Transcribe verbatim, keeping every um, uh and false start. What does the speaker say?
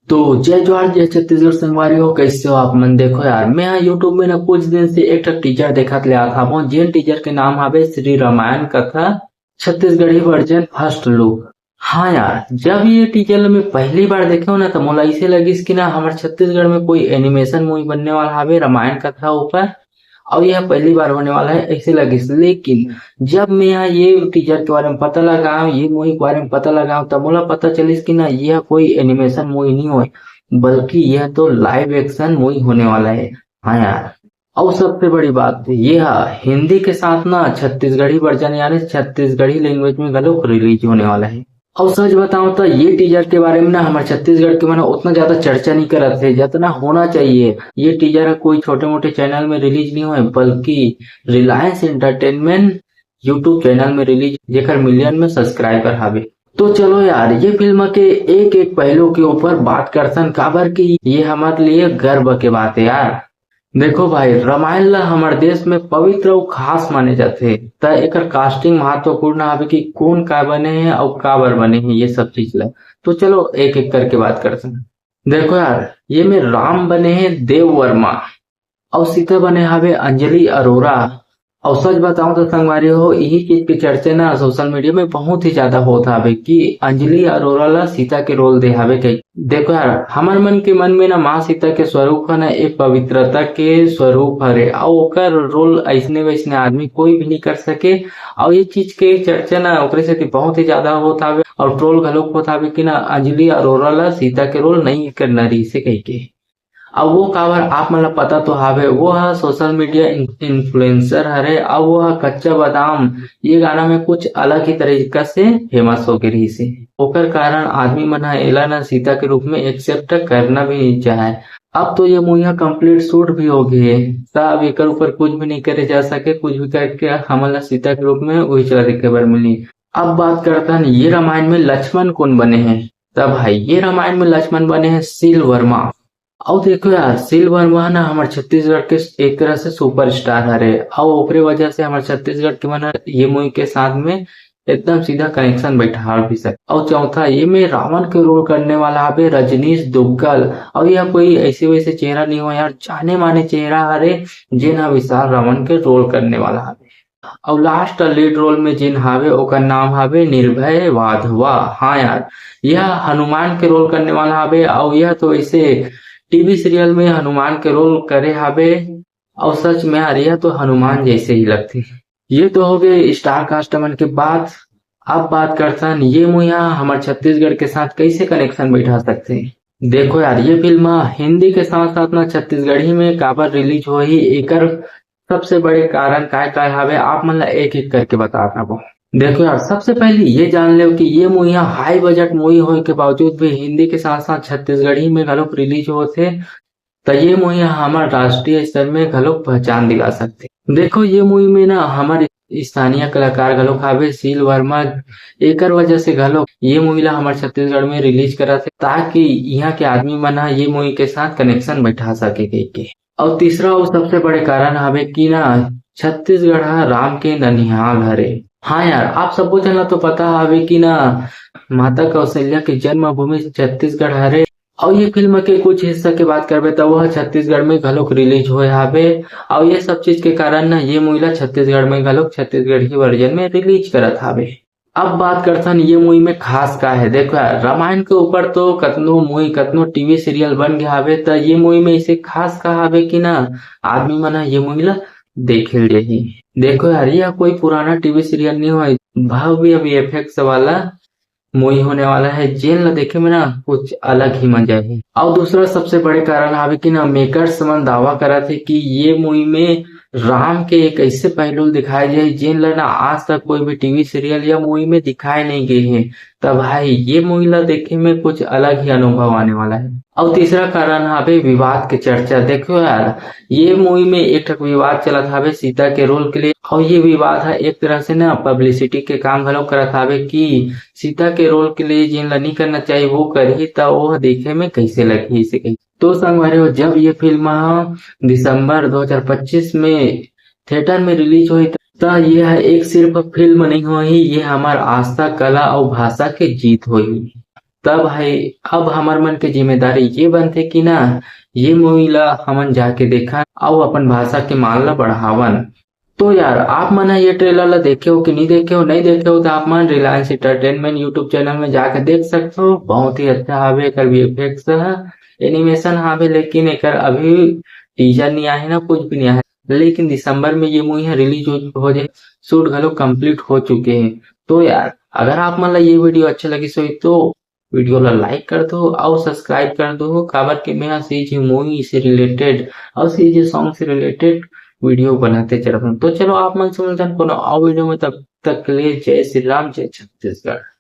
तो जय जोहार, जय छत्तीसगढ़ संगवारी हो, कैसे हो आप मन? देखो यार, मैं यहाँ YouTube में ना कुछ दिन से एक ठो टीजर देखत ले आत हवं, जेन टीजर के नाम हवे श्री रामायण कथा छत्तीसगढ़ी वर्जन फर्स्ट लुक। हाँ यार, जब ये टीजर मैं पहली बार देखे हो ना, तो मोला ऐसे लगिस कि ना हमर छत्तीसगढ़ में कोई एनिमेशन मूवी बनने वाला हवे रामायण कथा ऊपर, और यह पहली बार होने वाला है, ऐसे लगिस। लेकिन जब मैं यहाँ ये टीजर के बारे में पता लगाऊं, ये मूवी के बारे में पता लगाऊं, तब मोला पता चलिस कि ना यह कोई एनिमेशन मूवी नहीं होय, बल्कि यह तो लाइव एक्शन मूवी होने वाला है। हाँ यार, और सबसे बड़ी बात ये है, हिंदी के साथ ना छत्तीसगढ़ी वर्जन यानी छत्तीसगढ़ी लैंग्वेज में घलो रिलीज होने वाला है। और सच बताऊं तो ये टीजर के बारे में ना हमारे छत्तीसगढ़ के मन उतना ज्यादा चर्चा नहीं करत है जितना होना चाहिए। ये टीजर कोई छोटे मोटे चैनल में रिलीज नहीं हुए, बल्कि रिलायंस एंटरटेनमेंट YouTube चैनल में रिलीज, जेकर मिलियन में सब्सक्राइबर हावे। तो चलो यार, ये फिल्म के एक एक पहलू के ऊपर बात करथन, काबर कि ये हमारे लिए गर्व के बात है यार। देखो भाई, रामायण ला हमर देश में पवित्र अउ खास माने जाथे, त एकर कास्टिंग महत्वपूर्ण हवे कि कोन का बने हे अउ काबर बने हे, ये सब चीज ला। तो चलो एक एक करके बात करथन। देखो यार, ये में राम बने हे देव वर्मा, अउ सीता बने हवे अंजलि अरोरा। अउ सच बताऊं तो संगवारी हो, यही चीज के चर्चा ना सोशल मीडिया में बहुत ही ज्यादा होत हवे कि अंजलि अरोरा ला सीता के रोल दे हवे कही। देखो यार, हमर मन के मन में ना माँ सीता के स्वरूप ह ना एक पवित्रता के स्वरूप हरे, अउ ओकर रोल ऐसने वैसने आदमी कोई भी नहीं कर सके। अउ ये चीज के चर्चा ना ओकरे सेती बहुत ही ज्यादा होत हवे, अउ ट्रोल घलोक होत हवे कि ना अंजलि अरोरा ला सीता के रोल नहीं करना रहिसे कहिके। अब वो काबर आप मन ला पता तो हावे, वो ह सोशल मीडिया इन-, इन्फ्लुएंसर हरे, अब वो ह कच्चा बादाम ये गाना में कुछ अलग ही तरीका से फेमस हो गए रहिसे। ओकर कारण आदमी मन ह एला ना सीता के रूप में एक्सेप्ट करना भी नहीं चाहे। अब तो ये मूवी ह कंप्लीट शूट भी हो गए, त अब एकर ऊपर कुछ भी नहीं करे जा सके, कुछ भी करके हमन ला सीता के रूप में वही चला देखे बर मिली। अब बात करता हन ये रामायण में लक्ष्मण कौन बने हैं। तब भाई, ये रामायण में लक्ष्मण बने हैं सील वर्मा। अउ देखो यार, सील वर्मा ना हमर छत्तीसगढ़ के एक तरह से सुपरस्टार हरे, अउ ओकरे वजह से हमर छत्तीसगढ़ के मन ह ये मूवी के साथ में एकदम सीधा कनेक्शन बैठा भी सके। अउ चौथा, ये में रावण के रोल करने वाला हवे रजनीश दुग्गल, अउ यह कोई ऐसे वैसे चेहरा नहीं हो यार, जाने माने चेहरा हरे, जेन ह विशाल रावण के रोल करने वाला हवे। अउ लास्ट लीड रोल में जेन हावे, ओकर नाम हावे निर्भय वाधवा। हाँ यार, यह हनुमान के रोल करने वाला हावे, अउ यह तो ऐसे टीवी सीरियल में हनुमान के रोल करे हावे, अउ सच में यार, यह तो हनुमान जैसे ही लगथे। ये तो हो गए स्टार कास्ट मन के बात। अब बात करथन ये मूवी ह हमर छत्तीसगढ़ के साथ कैसे कनेक्शन बैठा सकथे। देखो यार, ये फिल्म ह हिंदी के साथ साथ ना छत्तीसगढ़ी में काबर रिलीज होही, एकर सबसे बड़े कारण काय काय हावे, आप मन ला एक एक करके बतात हवं। देखो यार, सबसे पहले ये जान लेव कि ये मूवी ह हाई बजट मूवी होए के बावजूद भी हिंदी के साथ साथ छत्तीसगढ़ी में घलोक रिलीज होत हे, त ये मूवी ह हमर राष्ट्रीय स्तर में घलोक पहचान दिला सकथे। देखो, ये मूवी में ना हमर स्थानीय कलाकार घलोक हावे सील वर्मा, एकर वजह से घलोक ये मूवी ला हमर छत्तीसगढ़ में रिलीज करत हे, ताकि यहाँ के आदमी मन ह ये मूवी के साथ कनेक्शन बैठा सके कहिके। अउ तीसरा अउ सबसे बड़े कारण हवे कि ना छत्तीसगढ़ ह राम के ननिहाल हरे। हाँ यार, आप सबो झन ला तो पता हवे कि ना माता कौशल्या के जन्मभूमि छत्तीसगढ़ हरे। अउ ये फिल्म के कुछ हिस्सा के बात करबे त वह छत्तीसगढ़ में घलोक रिलीज होए हावे। अउ ये सब चीज के कारण ना ये मूवी ला छत्तीसगढ़ में घलोक छत्तीसगढ़ी वर्जन में रिलीज करत हावे। अब बात करथन ये मूवी में खास का है। देखो यार, रामायण के ऊपर तो कतनो मूवी, कतनो टीवी सीरियल बन गया हावे, त ये मूवी में इसे खास का हावे कि ना आदमी मन ह ये मूवी ला देखे रही। देखो यार, यह कोई पुराना टीवी सीरियल नहीं होय, भव्य वीएफएक्स वाला मूवी होने वाला है, जेन ला देखे में ना कुछ अलग ही मजा है। और दूसरा सबसे बड़े कारण हावे कि ना मेकर्स मन दावा करत है कि ये मूवी में राम के एक ऐसे पहलू दिखाए जाए जेन ला ना आज तक कोई भी टीवी सीरियल या मूवी में दिखाए नहीं गए हैं। तब भाई, ये मूवी ला देखे में कुछ अलग ही अनुभव आने वाला है। और तीसरा कारण हावे विवाद के चर्चा। देखो यार, ये मूवी में एक ठक विवाद चलत हावे सीता के रोल के लिए, और ये विवाद है एक तरह से ना पब्लिसिटी के काम घलो करत हावे कि सीता के रोल के लिए जिन ला नहीं करना चाहिए वो करही, त वो देखे में कैसे लगही, इसे कही। तो संगवारी हो, जब ये फिल्म ह दिसंबर दो हज़ार पच्चीस में थिएटर में रिलीज होई, त ये ह एक सिर्फ फिल्म नहीं होही, ये हमार आस्था, कला और भाषा के जीत होही। तब भाई, अब हमर मन के जिम्मेदारी ये बनथे कि ना, ये मूवी ला हमन जाके देखन अउ अपन भाषा के मान ला बढ़ावन। तो यार, आप मन ह ये ट्रेलर ला देखे हो कि नहीं देखे हो? नहीं देखे हो तो आप मन रिलायंस एंटरटेनमेंट YouTube चैनल में जाके देख सकते हो। बहुत ही अच्छा हावे एकर वीएफएक्स ह, एनिमेशन हावे, लेकिन एकर अभी टीजर नहीं आहे ना, कुछ भी नहीं आहे। लेकिन दिसंबर में ये मूवी ह रिलीज हो, हो जाए, शूट घलो कंप्लीट हो चुके हैं। तो यार, अगर आप मन ला ये वीडियो अच्छा लगिस होही तो वीडियो ला लाइक कर दो अउ सब्सक्राइब कर दो, काबर कि मैं सीजी मूवी से रिलेटेड अउ सीजी सॉन्ग से रिलेटेड वीडियो बनाते चलत हूँ। तो चलो, आप मन से मिलते हैं कोनो और वीडियो में, तब तक के लिए जय श्री राम, जय छत्तीसगढ़।